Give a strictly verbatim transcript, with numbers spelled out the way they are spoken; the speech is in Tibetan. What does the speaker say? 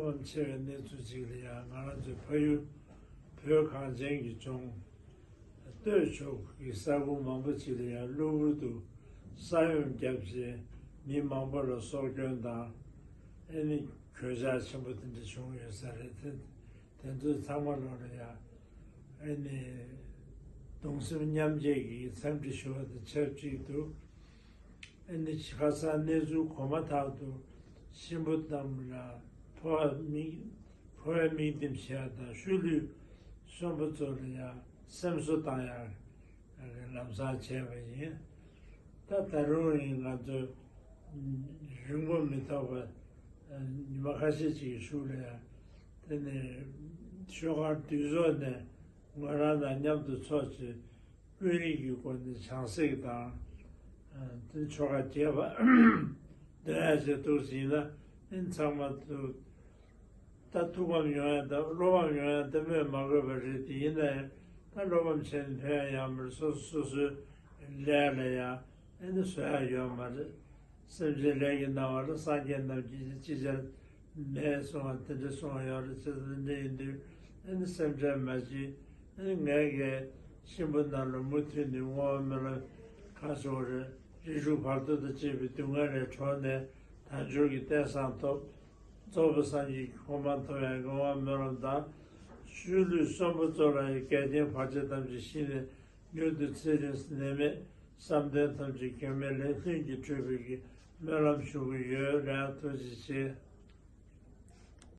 གཏམ་ཆེ་བའི་གནས་ཚུལ་ཅིག་ལ་ཡང་ང་རང་ཚོའི་ཕ་ཡུལ་བོད་གངས་ཅན་གྱི་ལྗོངས་སྟོད་ཕྱོགས་ཀྱི་ས་ཁུལ་མང་པོ་ཅིག་ལ་ཡང་གློ་བུར་དུ་ས་ཡོམ་བརྒྱབ་རྗེས་མི་མང་པོ་ལ་སྲོག་སྐྱོན་དང་ཨེ་ནི་གོད་ཆག་ཆེན་པོ་དེ་འདྲ་བྱུང་ཡོད་ས་རེད། དེ་དེ་ཚོའི་ཚང་མ་ལོག་ལ་ཡང་ཨེ་ནི་གདུང་སེམས་མཉམ་སྐྱེད་ཀྱི་འཚམས་འདྲི་ཞུ་བ་དང་ཆབས་ཅིག་ཏུ། ཨ་ནི་ཁ་སང་གནས་ཚུལ་གོ་མ་ཐག་ཏུ་གཤིན་པོ་རྣམས་ལ་འཕོ་བ་དམིགས་འཕོ་བའི་དམིགས་འདེམས་བྱས་དང་ཤུལ་ལུས་གསོན་པོ་ཚོ་ལ་ཡང་སེམས་གསོ་བཏང་ཡག་ལམ་སང་བྱས་པ་ཡིན། ད་ད་རུང་ཡིན་ང་ཚོ་རིང་པོ་མི་ཐོགས་པ་ཉི་མ་ཁ་ཤས་ཅིག་གི་གཞུག་ལ་ཡང་དེ་ནས་ཤོག་ཁག་འདུས་ཚོགས་ནས་ང་རང་དང་མཉམ་དུ་ཚོགས་བྱས། དཔོན་རིགས་ཀྱི་སྒོ་ནས་བྱང་སེམས་དང་། དེ་ཆོ་ག་རྒྱས་པ་འདོན་ཡ་བྱེད་ཐུབ་ཟིན་ན་ཨིན་ཚང་མ་ཐུབ། ད་ཐུགས་ཕམ་ཡོང་ཡ་ད་བློ་ཕམ་ཡོང་ཡ་ད་སྨོས་མ་དགོས་པ་རེད། དེ་ཡིན་ན་ཡང་ད་བློ་ཕམ་བྱས་ནས་ཕན་ཡ་ཡང་མ་རེད། སོ་སོ་སོ་སོའི་ལས་ལ་ཡང་ཨེ་ནི་བཟོ་ཡ་ཡོད་མ་རེད། སེམས་ཅན་ལས་ཀྱི་སྣང་བ་ལ་སངས་རྒྱས་རྣམས་ཀྱིས་ཅི་བྱར་མེད་གསུང་བ་དེ་འདྲ་གསུང་བ་ཡོད་རེད། ཅི་ལྟར་འདྲ་ཡིན་དུས་ཨ་ནི་སེམས་ཁྲལ་མ་བྱེད། ཨ་ནི་ངས་ཀྱི་གཤིན་པོ་རྣམས་ལ་མུ་མཐུད་ནས་བསྔོ་བ་སྨོན་ལམ་གང་བྱུང་རེད། རིགས་དྲུག་བར་དོ་དང་བཅས་པའི་སྡུག་བསྔལ་ལས་གྲོལ་ནས་དལ་འབྱོར་གྱི་རྟེན་བཟང་ཐོབ། རྫོགས་པའི་སངས་རྒྱས་ཀྱི་གོ་འཕང་ཐོབ་ཡག་བསྔོ་བ་སྨོན་ལམ་དང་། ཤུལ་ལུས་གསོན་པོ་ཚོ་ལ་ཡང་འགལ་རྐྱེན་བར་ཆད་ཐམས་ཅད་ཞི་ནས་མྱུར་དུ་ཚེ་རིང་ནད་མེད་བསམ་དོན་ཐམས་ཅད་འགལ་མེད་ལས་ལྷུན་གྱིས་གྲུབ་པའི་གི་སྨོན་ལམ་ཞུ་གི་ཡོད། ལགས་ཐུགས་རྗེ་ཆེ།